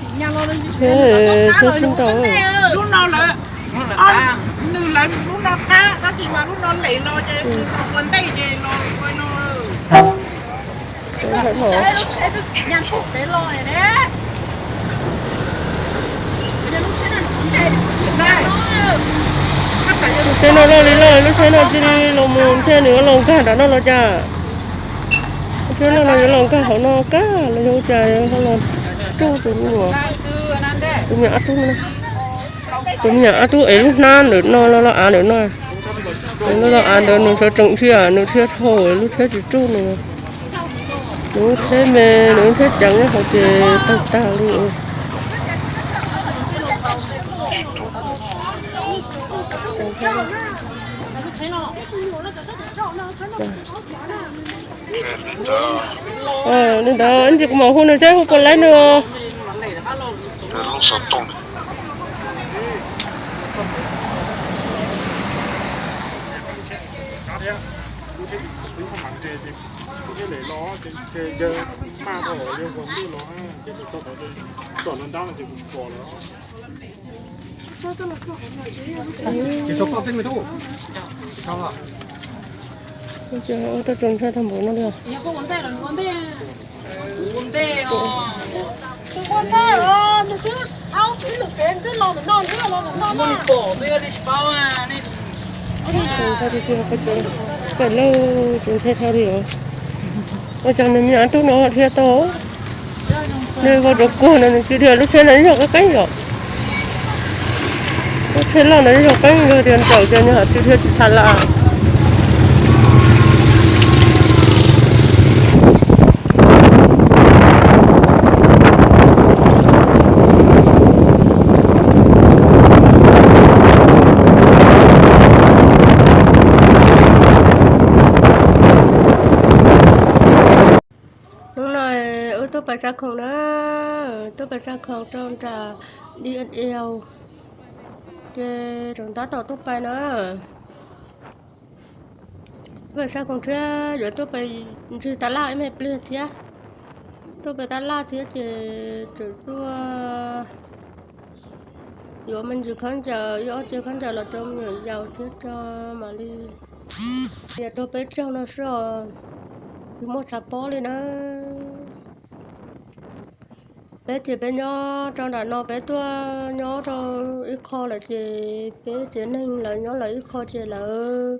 Thiab thiab sib nrau. Lub no lawv, nws lawv lub no qab tab sis mas lub no lem los ces ua ntej ces los ua no. Lub tsheb no loj li loj, lub tsheb no cia li los mus thiab nws los nkag nram no los cas? Lub tsheb no los yuav los nkag hauv no kag los yog ua cas ho los tsuj tus me nyuam, tus me nyuam ob tug no. Tus me nyuam ob tug es lub hnab ntawm no los los av ntawm no. Tus no los av ntawd nws sawv tsees dhia, nws dhia dhau lub tsheb tsis tsuj nws. Nws lub tsheb me, nws lub tsheb ceev nyob hauv ces tawg tag li. Li ntawd ib ntsis kuv mam hu nws thiab, hu puas laib nws. Ua tau tsoos tshaj tag npaum no li. Pem lauj, tsoos nthe dhau li os. Ua cas nws me nyuam tub no dhia tau. Nws vau rau kuag no nws tsis dhia, lub tsheb no ib yog qeeb qeeb yom. Lub tsheb loj no ib yog qeeb, yog tias nraum ces nws ho tsis dhia tsis tau lawm. Hnub no wb tuaj pais xa khoom na, tuaj pais xa khoom rau nram D H L, ces tseem tab tom tuaj pais na. Tuaj pais xa khoom thiab yuav tuaj pais ntswg tab laj ib me pliag thiab. Tuaj pais tab laj thiab ces tseem tuaj yuav me ntsis khaub ncaws, yuav ob ce khaub ncaws los rau me nyuam yaus thiab tso mam li. Yog tuaj peb caug no xwb os, tsis muaj txhav pob li na. Peb ces peb nyob rau nram no, peb tuaj nyob rau ib qho lawm ces peb tsev neeg lawv nyob lawv ib qho ces lawv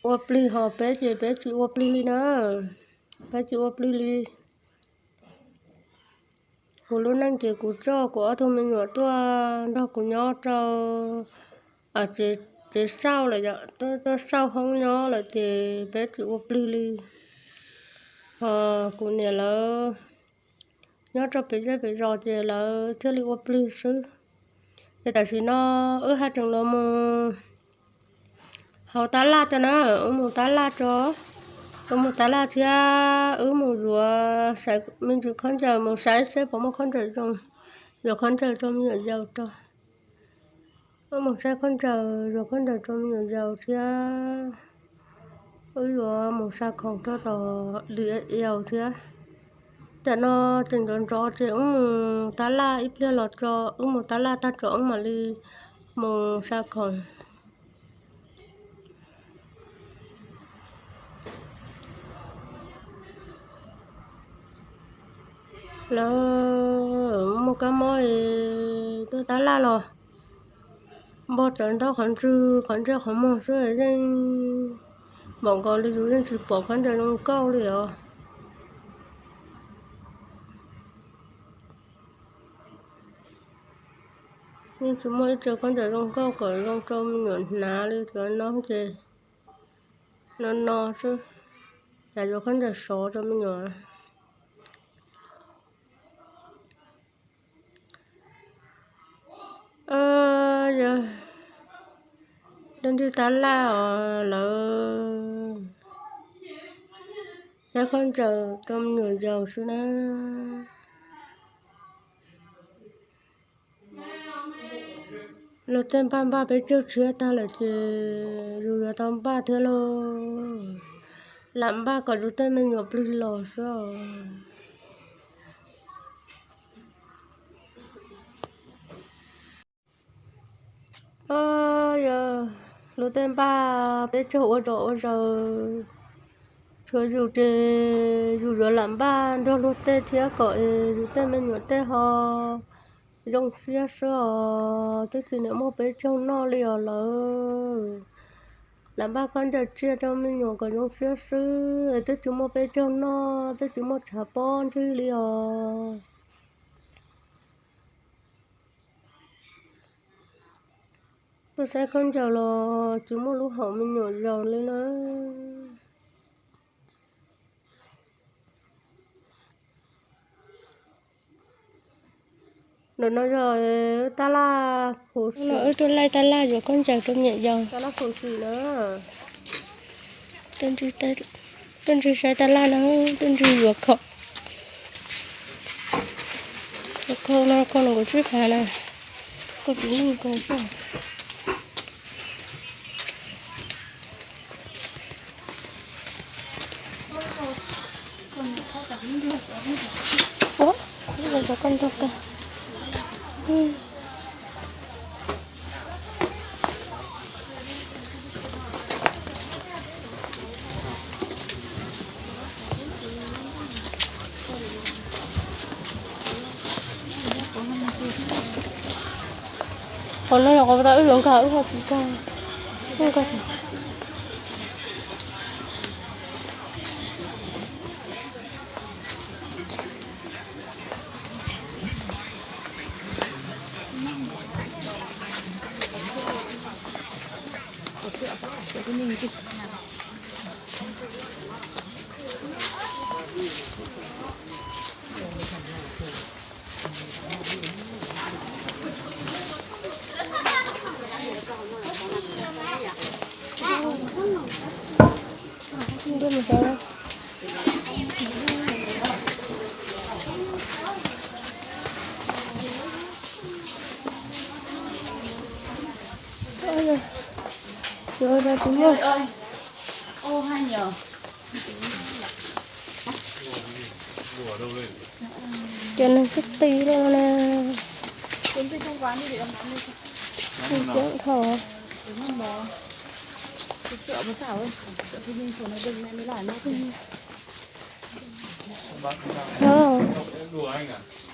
ua plig, ho peb ces peb tsis ua plig li na. Peb tsis ua plig li. Kuv lub neej ces kuv coj kuv ob tug me nyuam tuaj nrog kuv nyob rau tsev xauj lawm, tuaj xauj hoob nyob lawm ces peb tsis ua plig li. Ho kuv niam lawv nyob rau pem zej pem zos ces lawv thiaj li ua plig xwb. Ces tam sim no wb haj tseem los mus hauv tab laj tso na, wb mus tab laj tso, wb mus tab laj thiab wb mus yuav me ntsis khaub ncaws, mus saib seb puas muaj khaub ncaws zoo, yuav khaub ncaws rau me nyuam yaus tso. Wb mus saib khaub ncaws, yuav khaub ncaws rau me nyuam yaus thiab wb yuav mus xa khoom rau tom D H L thiab. Tam no tseem ntxov ntxov ces wb mus tab laj ib pliag los tso, wb mus tab laj tag tso wb mam li mus xa khoom. Lawv muaj kab mob es tuaj tab laj los npog tsawv ntau qhov ntswg qhov ntsej qhov muag xwb yeej npaum nkaus li yus yeej tsis pom khaub ncaws zoo nkauj li os. Yeej tsis muaj ib co khaub ncaws zoo nkauj kom zoo rau me nyuam hnav li, cov no ces no no xwb, cas yuav khaub ncaws sov rau me nyuam. Yog dab ntxwg tab laj os, lawv saib khaub ncaws rau me nyuam yaus xwb na. Luag tej npaj npaj peb caug tshiab tag lawm ces yus yuav tau npaj thiab lauj. Lam npaj kom yus tej me nyuam plig los xwb os. Yog luag tej npaj peb caug ua zos ua zaws, tshuav yus ces yus yuav lam npaj nrog luag tej thiab kom yus tej me nyuam tej ho zoo siab xwb os. Twb tsis niam muaj peb caug noj li os lawm. Lam npaj khaub ncaws tsiaj rau me nyuam kom zoo siab xwb, twb tsis muaj peb caug noj, twb tsis muaj tshav pob ntswg li os. Tuaj saib khaub ncaws los tsis muaj lub haum me nyuam zaus li na. Ntawm no yog tab laj, wb tuaj laij tab laj yuav khaub ncaws rau me nyuam yaus. Tuaj ntswg saib tab laj no, tuaj ntswg yuav khau. Khau no khau nees nkaum tsib phav na. Koj tsis nug koj. Ua, cov koj ntog kawg. Qhov no yog qhov tau wb yuav nkag wb ho tsis nkag. Wb nkag. Yuav ua tsis muaj. Cov neeg twb ti lawm na. Coob dhau.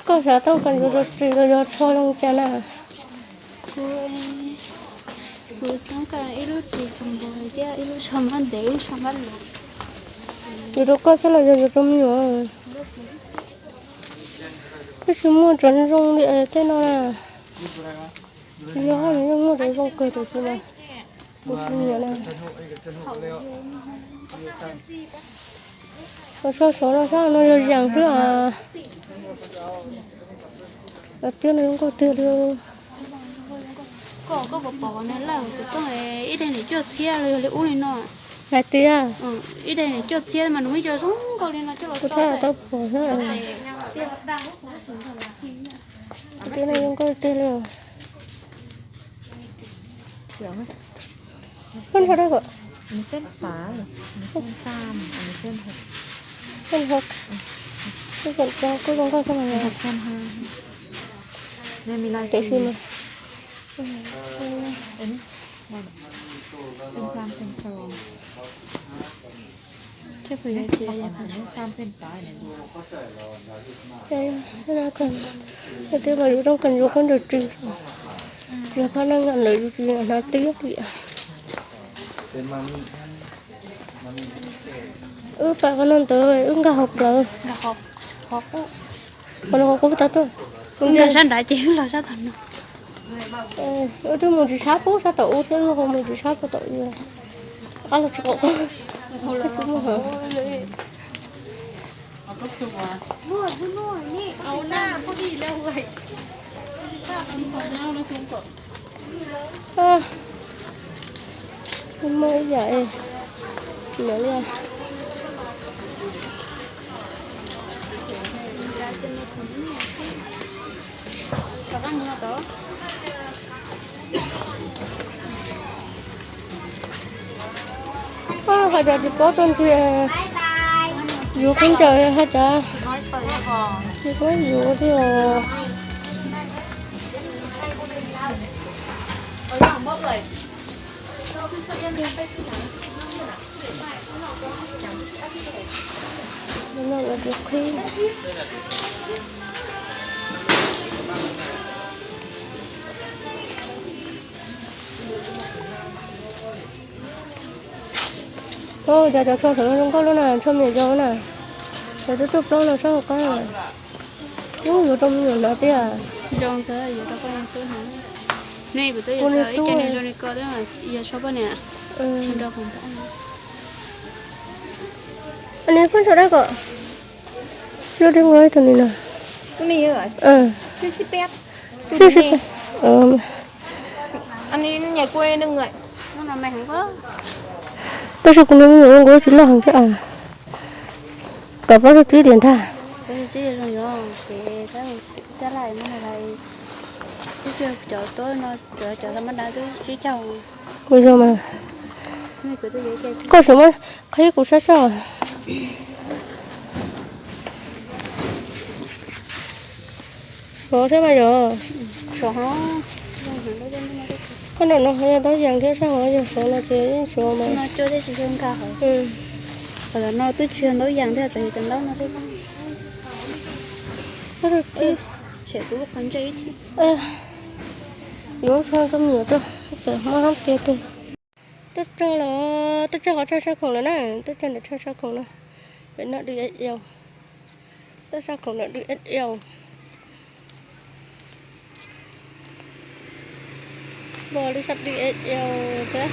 Koj xav tau koj yuav rau tsis los yog tsho zoo cas na? Kuv, kuv toob kas ib lub ris txoos npog thiab ib lub tsho npab ntev, ib lub tsho npab luv. Yuav rau koj xwb los yog yuav rau me nyuam? Twb tsis muaj cov zoo li tej no na. Tsis yog, nws yeej muaj cov zoo kawg tiam sis mas kuv tsis nyiam na. Koj tso saud no, sab no yog yees xwb os. Tiab no zoo nkauj tiag li. Koj, koj puas pom qhov no lawm, xov tooj ib daim niam cuaj txhiab los yog li ub li no. Hais tias ib daim niam cuaj txhiab mas nws muaj ib co zoo nkauj li no coj los kuv tso tau pom xwb. Tiab no zoo nkauj tiag li. Koj nrog dab kom. Xếp hộp. Xếp hộp. Xếp hộp cho cô con coi xem là. Để xem nào. Twb mas yus tseem yuav koj ncaws ris, tsis yog koj neej nyob lawm yus tsis hnav tiab li. Wb pab qhov no ntawd wb nkag hauv plawv. Qhov no qhov qub tau tuaj. Nkag sab nrad ces wb los sab tom no. Wb twb mus tsis tshab pub sab tom ub thiab, wb ho mus tsis tshab pub tom ub. Qab los tsis qaum qub. Wb twb mus hauv. Muaj ib yam li. Hais tias tsis paub tuaj ntsig, yuav khaub ncaws hais tias, yuav khaub yuav thiab os. No los tsis qhib. Ua cas cov tsho saum no zoo nkauj lub na, tsho me nyuam yau na. Cov twb tuaj plaub no sab hauv qab. Ub, yuav rau me nyuam hnav tiag. Zoo kawg, yuav rau koj niag tub hnav. Nej kuv twb yuav ib co niag zoo li ko twb yog tshaj poj niam nrog kuv ntawd. Ani pheej tso dab kom. Yog dib muag ib tug ni no. Sib sib peb. Tab sis kuv nws me nyuam zoo nkauj tsis loj heev thiab. Kom plaub tsib diam ntag. Kuv zoo mas. Koj tseem muab qhib kuv sab sab. Sov thiab mas yog. Koj nram no yog ntaub yas thiab, sab hov yog sov no ces yeej sov mas. No twb tsis yog ntaub yas thiab, tseem yog cov ntaub no thiab. Tshem kuv lub qhov ntsej ib thiab. Yuav tso rau me nyuam rau, ces muab hab tiag tiag. Tuaj txog los, tuaj txog qhov tsho sab khoom lawm na, tuaj txog ntawm tsho sab khoom no. Pem no dwb eb yau, tuaj sab khoom no dwb eb yau. Npog li sab dwb eb yau thiab.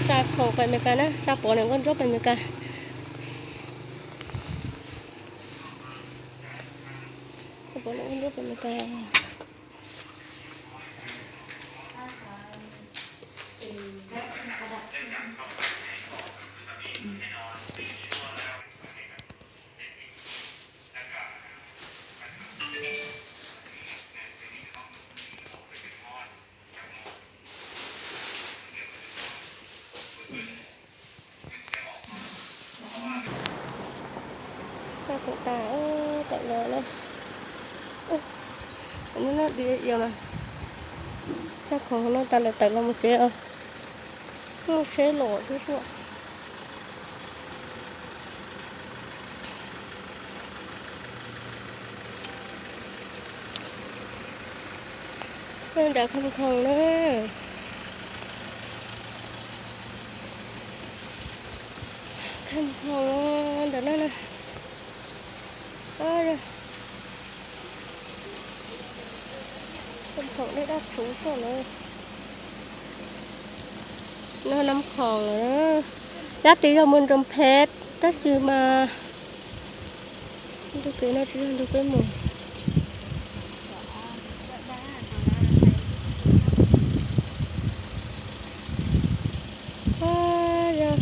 Xa khoom pem Amelikas na, xa pov niam nkauj ntsuab pem Amelikas. Xa pov niam nkauj ntsuab pem Amelikas. Xa khoom tas tawm los na. Ub, no dwb eb yau mas. Xa khoom no tas lawm tawm los mus tsev os. Muaj seb los xwb xwb. Nram Kham Khoom na. Kham Khoom ntawm no na. Kham Khoom dej dab txhuv xwb na. No Nam Khoom lawm. Dab tsi yog mus Nroos Phem tab sis mas ntug kev no tsis yog ntug peb mus. Yog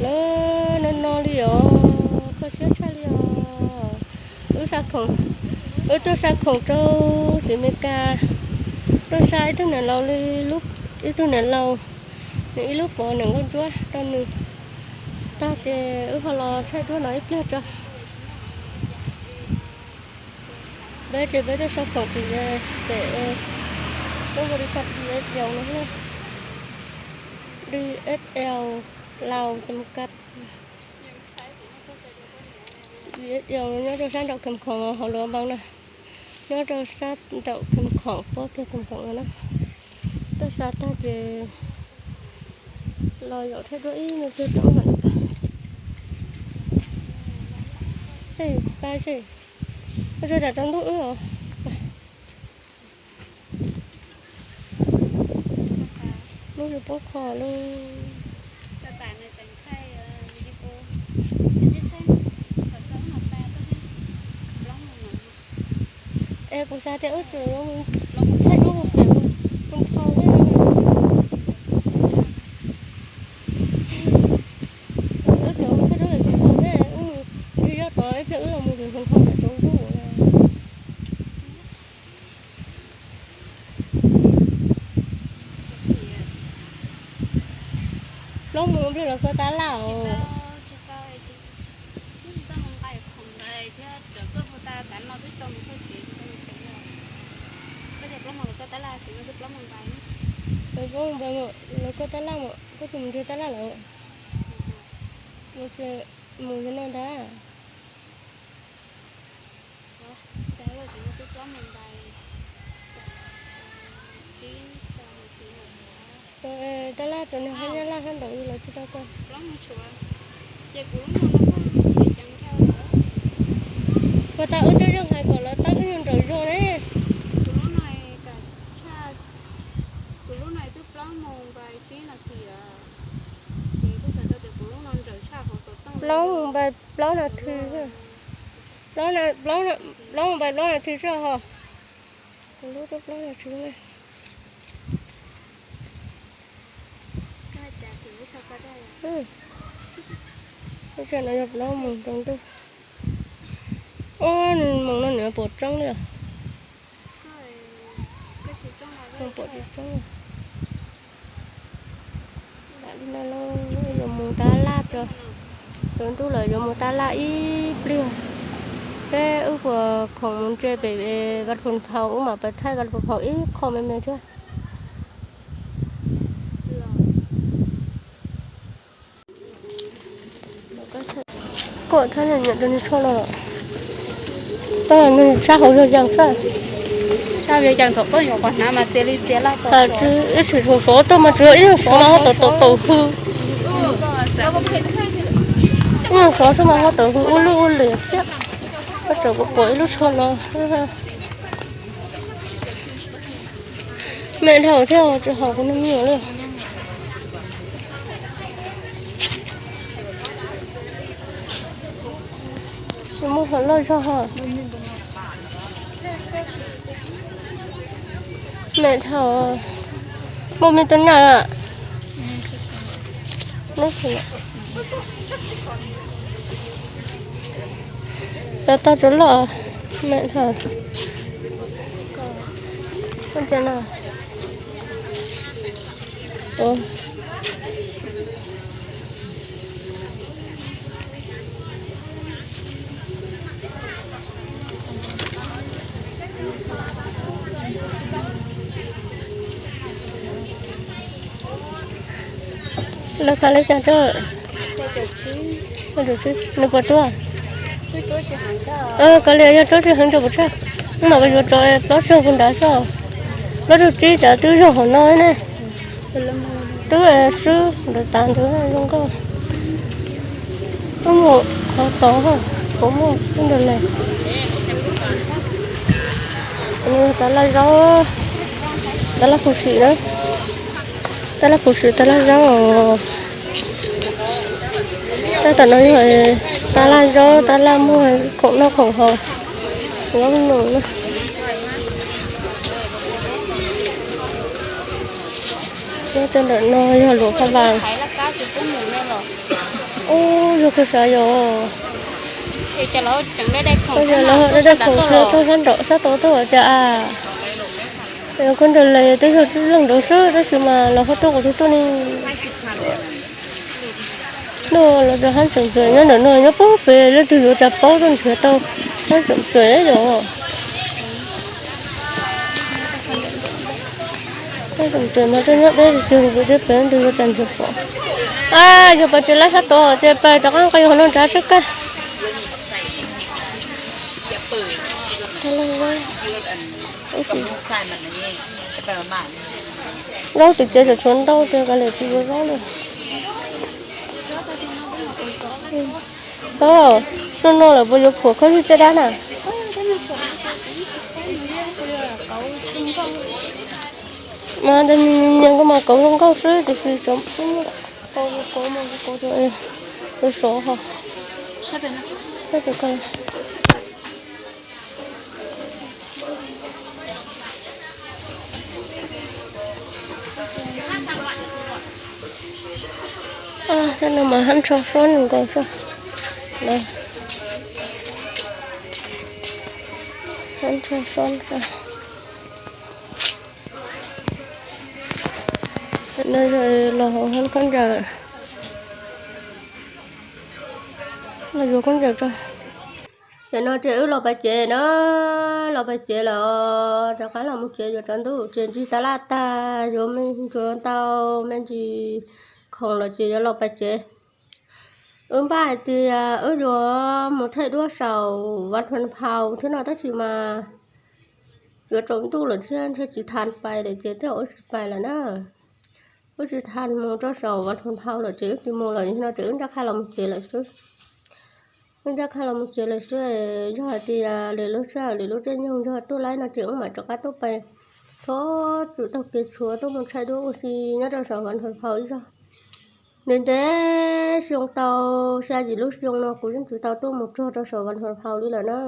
lawv no no li os, kho siab tshaj li os. Wb xa khoom, wb tuaj xa khoom rau tim Amelikas, tuaj xa ib tug niam laus li, ib tug niam laus, nws ib lub pov niam nkauj ntsuab rau nws. Tag ces wb ho los thaij duab no ib pliag tso. Peb ces peb tuaj xa khoom tim pem lub npau li xa D S L no, D S L Laus Cam Kas. D S L nyob rau sab nraum Kham Khoom hauv Luas Npas na, nyob rau sab nraum Kham Khoom puab kiag Kham Khoom no na. Tuaj xa tag ces los zaum thaij duab ib me pliag rau. Pab seb, ua tsaug tam rau ntuj wb os. Lub yus poob kho lub. Es kuv xav tias wb tseem yuav mus thaij duab mus pem Phoos Thau thiab. Wb tseem mus thaij duab pem Phoos Thau thiab, wb tsis yog tod ib pliag wb los mus pem Phoos Thau tam rau ntuj. Plaub moos pliag los koj tab laj os. Lawv koj mus npaj mom, lawv koj tab laj mom, koj tsis mus nrhiav tab laj lawm. Mus tsis, mus yog no ntag. Tab laj rau nws hab nyab laj hab nraud los tsis tau koj. Puas tas wb twb zoo hais kom lawv tab wb nyuag nraum zog ne. Plaub mus npais plaub nas this, plaub mus npais plaub nas this tso ho. Kuv lub twb plaub nas this na. Lub tsev no yog plaub moos tsaus ntuj. Ob, moos no nws pom roob li os. Pom tsis roob. Lam li no los yuav mus tab laj tso. Tsaus ntuj lawm yuav mus tab laj ib pliag. Peb wb puas khoom mus ntsia pem Vaj Phu Phau, wb mam pais thaij Vaj Phu Phau ib qho me me thiab. Koj thab nyiam rau nws tsho los. Tau nws sab hauv zog yees sab. Sab hauv yees thaum koj yuav qhov hnav mas txias li txias laj. Tsis ib txhis sov sov tuaj mas tsuas ib nyuag sov mas ho tau tau tau hw. Ib nyuag sov xwb mas ho tau hw ua luj ua lwm thiab. Koj tseem pom ib lub tsho no. Me dhau thiab tsis haum kuv niag me nyuam li. Muaj hom loj zog ho. Me dhau. Muaj me tub nyam. Cov toj tsuas loj, me dhau. Lawv khav li cas rau? Nws puas tuaj? Koj li yog tuaj tsis heev rau puas tshaj? Mam yuav tso plaub tsag puas nrad xwb. Plaub tsag tsib cov twb zog hauv no ne. Twb swb ntawd tas ntawd zoo nkauj. Wb mus qhov tod, kuv muaj ib ntawd lawm. Tab laj zaub, tab laj khuv sim na. Tab laj khuv sim, tab laj zaub os. Tab tom no yog tab laj zaub, tab laj muag khoom noj khoom haus, zaub nus na. Nyob rau ntawm no yog luam phaj vas. Ub, yog kawg sav yom. Koj yog lawv dai khoom thiab tuaj sab nraum sab tod tuaj ua cas a? Yog koj ntawd lawm twb yog leej nraud xwb tab sis mas los ho tuaj kuv twb tuaj ne. Noj los rau hab tseem txawm nyob ntawm no nyob puag pem leej twg yuav cas paub tuaj nrhiav tau. Hab tseem txawm yom. Hab tseem txawm mas tuaj nyob deb tiag tiag pem leej twg yuav cas nrhiav pom. A, yog pas tsev lab sab tod ces pas rov qab nqa yog no nrad sab kag. Zaub tiag tiag tshuav ntau tiag kav liam tsis yuav zaub li. Noj no lawm puas yuav phuam khaub zig caj dab na? Mas nyias nyias nyias nkauj mas kauv zoo nkauj xwb tiam sis sov ho. Tej no mas hab ntsho sob nkaus xwb. Hab ntsho sob xwb. No los hauv hab khaub ncaws lawm. Los yuav khaub ncaws tso. Ces no ces wb los pais tsev na, los pais tsev lawm, rov qab los mus tsev yuav tsaus ntuj ces ntsig tab laj tag, yuav me ntsis ntau, me ntsis khoom lawm ces yuav los pais tsev. Wb npaj hais tias wb yuav mus thaij duab saum Vaj Pha Phau thiab no tab sis mas yuav tsaus ntuj lawm thiab ntshe tsis tau pais lawm ces tej zaum wb tsis pais lawm na. Wb tsis tau mus rau saum Vaj Pha Phau lawm ces wb tsis mus lawm no ces wb ncaj qha los mus tsev lawm xwb. Wb ncaj qha los mus tsev lawm xwb, yog hais tias lwm lub sij hawm lwm lub caij nyoog yog tuaj laib no ces wb mam rov qab tuaj pais, txhob tsum taug kev tshuav tuaj mus thaij duab ua si nyob rau saum Vaj Pha Phau ib zaug. Ntev ntev xyoo tau xya yim lub xyoo no kuv yeej tsis tau tuaj mus txog rau saum Vaj Pha Phau li lawm na.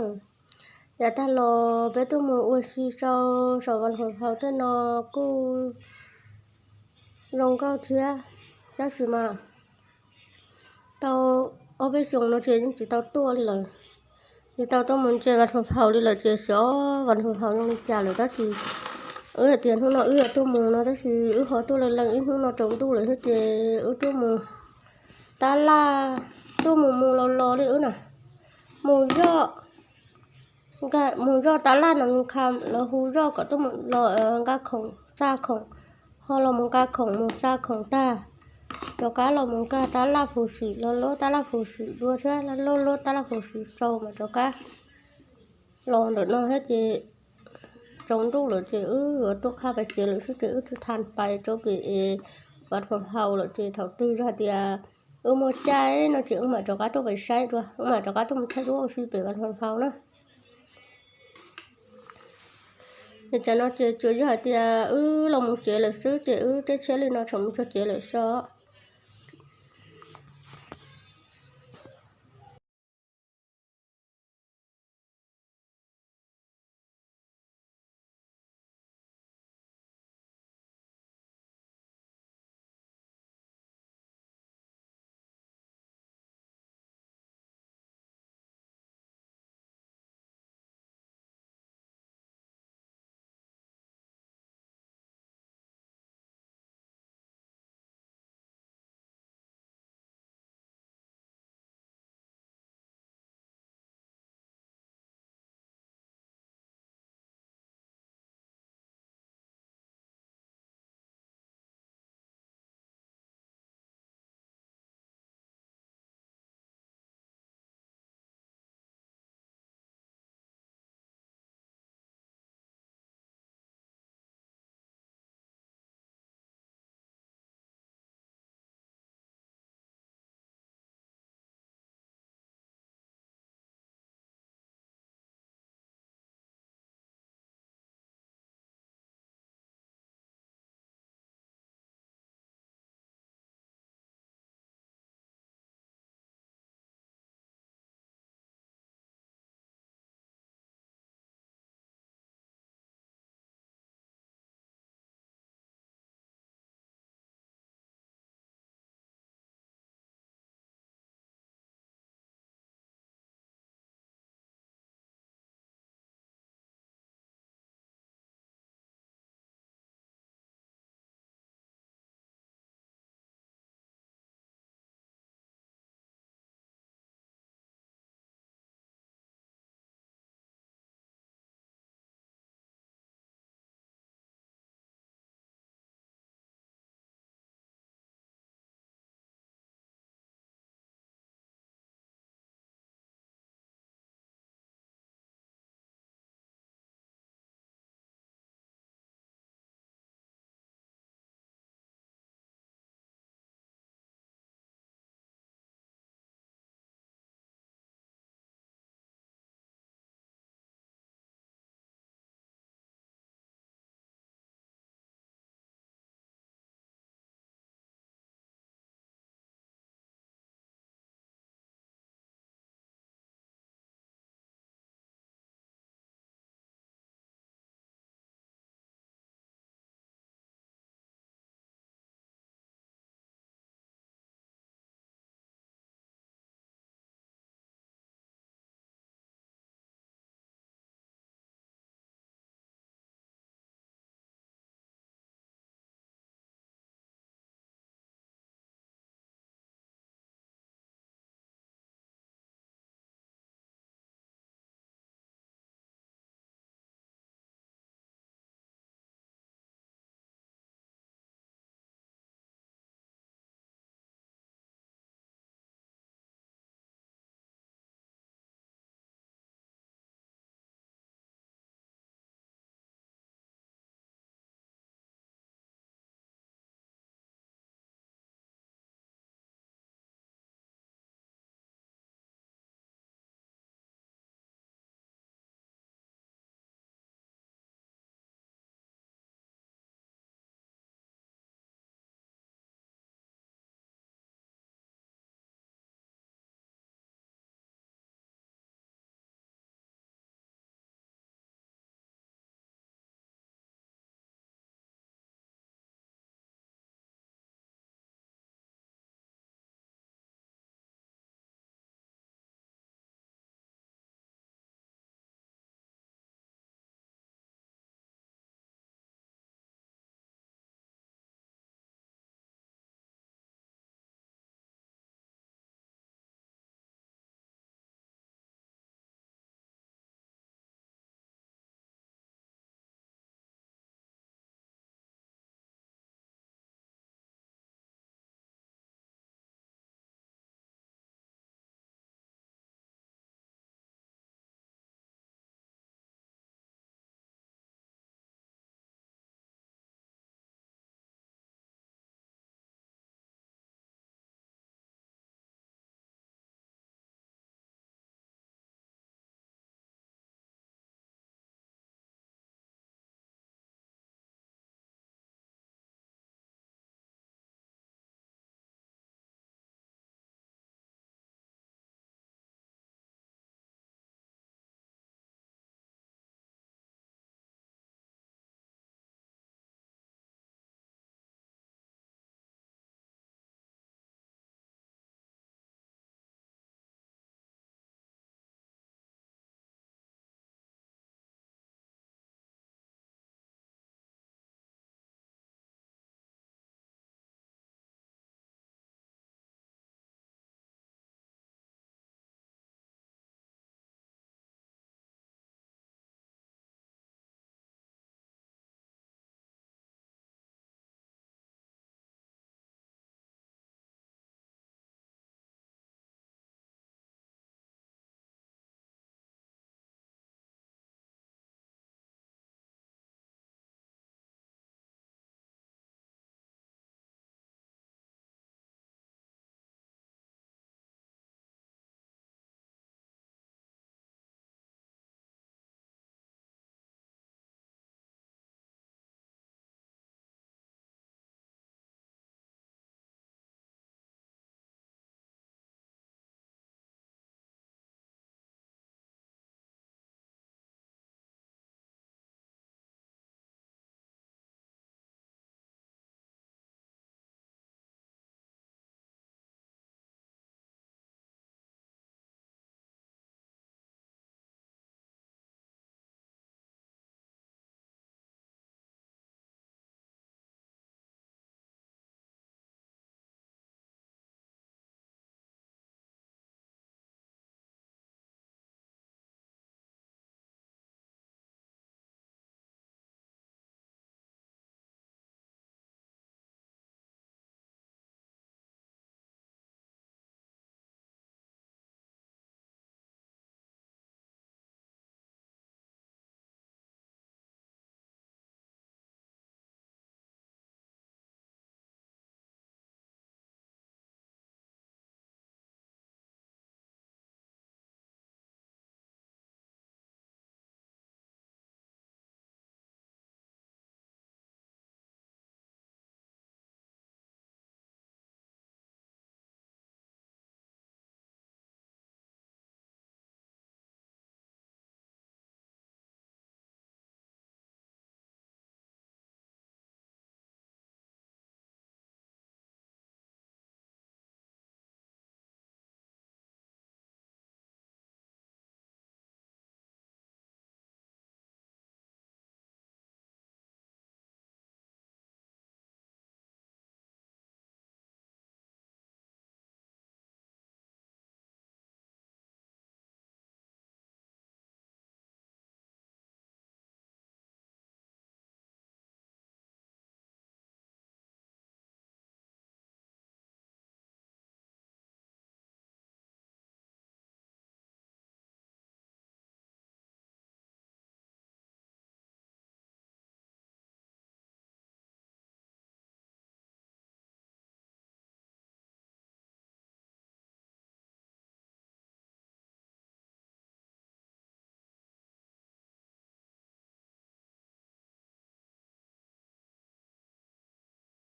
Yav tag los peb tuaj mus ua si rau saum Vaj Pha Phau tej no kuj zoo nkauj thiab, tab sis mas tau ob peb xyoos no ces yeej tsis tau tuaj li lawm, tsis tau tuaj mus ntsia Vaj Pha Phau li lawm ces xyov Vaj Pha Phau zoo li cas lawm tab sis wb hais tias hnub no wb yuav tuaj mus no tab sis wb ho tuaj leej leej ib hnub no tsaus ntuj lawm thiab ces wb tuaj mus tab laj, tuaj mus mus los los li wb na, mus zoj, mus zoj tab laj no nka lawv hu zoj kom tuaj mus los nqa khoom xa khoom, ho los mus nqa khoom mus xa khoom tag, rov qab los mus nqa tab laj phuv sim los lub tab laj phuv sim dua thiab lub lub tab laj phuv sim tsau mas rov qab los ntawm no thiab ces tsaus ntuj lawm ces wb yuav tuaj qha pais tsev lawm xwb ces wb tsis tau pais rau pem Vaj Pha Phau lawm ces thaum twg yog hais tias wb muaj caij no ces wb mam rov qab tuaj pais saib dua, wb mam rov qab tuaj mus thaij duab ua si pem Vaj Pha Phau na. Es tsam no ces tsuas yog hais tias wb los mus tsev lawm xwb ces wb tej tsheb li no tseem mus txog tsev lawm xwb.